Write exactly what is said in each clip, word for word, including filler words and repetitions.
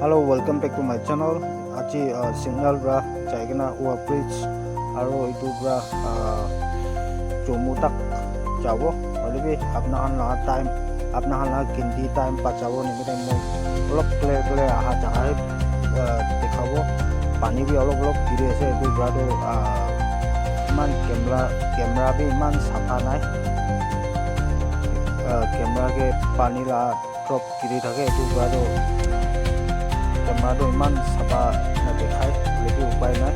Hello, welcome back to my channel. Aji uh, signal pra jai kena over bridge aro etu pra uh, Jammu tak jabo. Hoile bi apna khan la time, apna khan la ginti time bachabo nimite moi olop clear clear aha jaga he uh, dekhabo. Pani bi olop olop giri ase etu pra tu uh, iman camera camera bi iman sapha nai. Uh, camera ke pani la drop giri thake etu pra tu camera tu iman sapha na dekhai hoile bi upai nai.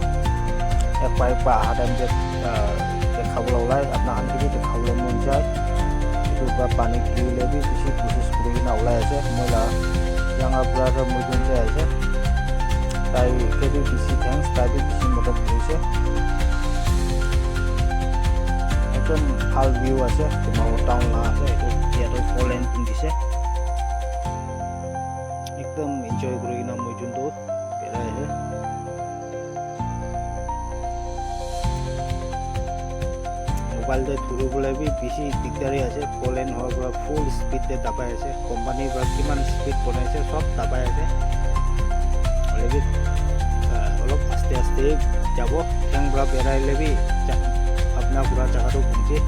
Ek pai pa aha time te dekha bola ulai apna khan ke bi dekha bola mon jai. Etu pra pani giri le bi bishi koshish kuri kena ulai ase moi la younger brother moi jun jai ase. Tai ke bi bishi thanks, tai bi bishi madad kuri ase. Ekdom bhal view ase Dimapur town la ase etu yato four lane bundise. Ekdom enjoy kuri kena moi jun tu berai ase. Mobile te thuri bole bi bishi dikdari ase four lane hoa pra full speed te dabai ase company pra kiman speed bonai ase sob dabai ase. Hoile bi olop aste aste jabo thang pra berai le bi apna pura jaga tu punche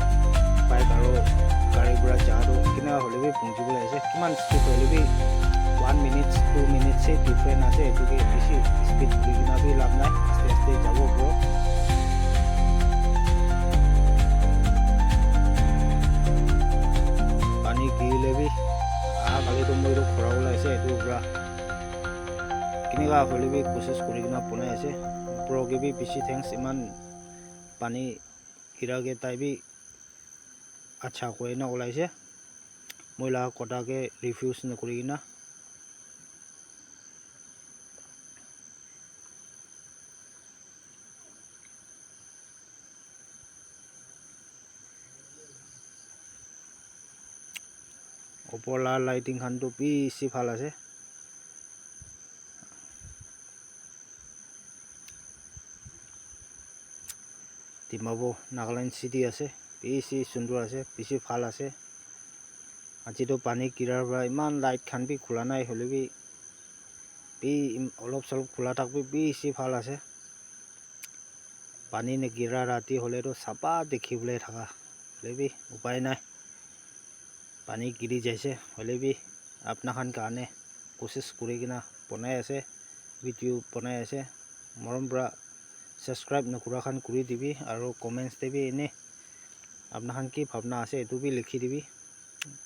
bike aro gari pra jaga tu kina hoile bi punchi bole ase kiman speed hoile bi one minutes two minutes se different ase etu ke bishi speed kuri kena bi lab nai aste aste jabo bro. Pani giri le bi aha kali tu moi tu khora ulai ase etu pra kinika hoile bi koshish kuri kena bonai ase bro ke bi bishi thanks iman pani gira ke tai bi acha koi na ulai se moi la kotha ke refuse na kuri kena. Opor la lighting khan tu bishi bhal ase. Dimapur Nagaland city ase bishi sundur ase bishi bhal ase. Aji tu pani girar pra iman light khan bi khula nai hoile bi bi olop solop khula thak bi bishi bhal ase. Pani na gira rati hoile tu sapha dikhi bole thaka hoile bi upai nai. Pani giri jaise hoile bi apna khan karne koshish kuri kena bonai ase video bonai ase morom pra subscribe na kura khan kuri dibi aro comments te bi ene apna khan ki bhabna ase etu bi likhi dibi.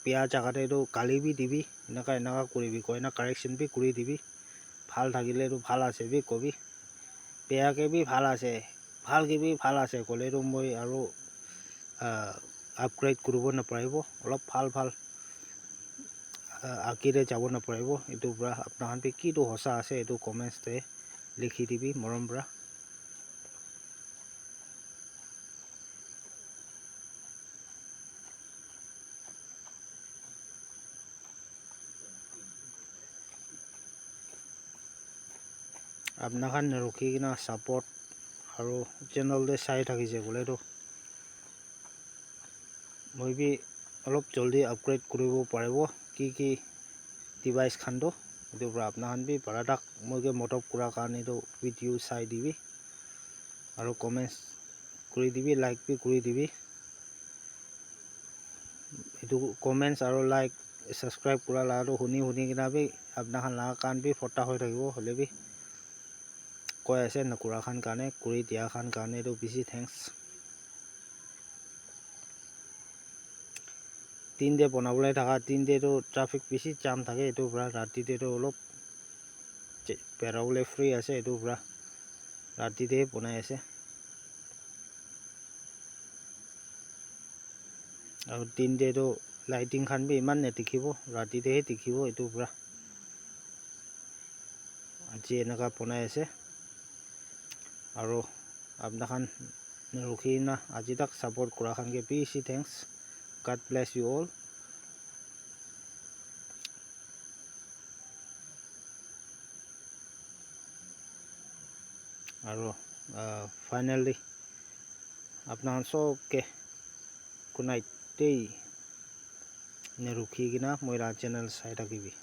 Bia jaga te tu gali bi dibi enaka enaka kuri bi koi na correction bi kuri dibi. Bhal thakile tu bhal ase bi kobi. Bia ke bi bhal ase bhal ke bi bhal ase koile tu moi aro uh, upgrade kuribo naparibo olop bhal bhal uh, age te jabo naparibo etu pra apna khan bi ki tu hosa ase etu comments te likhi dibi morom pra. Apna khan rukhi kena support aro channel te sai thakise koile tu moi bi olop jaldi upgrade kuribo paribo ki ki device khan tu etu pra apna khan bi para tak moi ke madad kura karne tu video sai dibi aro comments kuri dibi like bi kuri dibi. Etu comments aro like subscribe kura la tu huni huni kena bi apna khan la kan bi phota hoi thakibo hoile bi koi ase nakura khan karne kuri dia khan karne tu bishi thanks. Din te bonabole thaka din te tu traffic bishi jam thake etu pra rati te tu olop berabole free ase etu pra rati te bonai ase. Aru din te tu lighting khan bi eman na dikhibo rati te he dikhibo etu pra. Aji eneka bonai ase aru apna khan rukhi na aji tak support kura khan ke bishi thanks. God bless you all. Aru uh, finally apna khan sob ke good night dei. Ne rukhi kena moi la channel sai thakibi.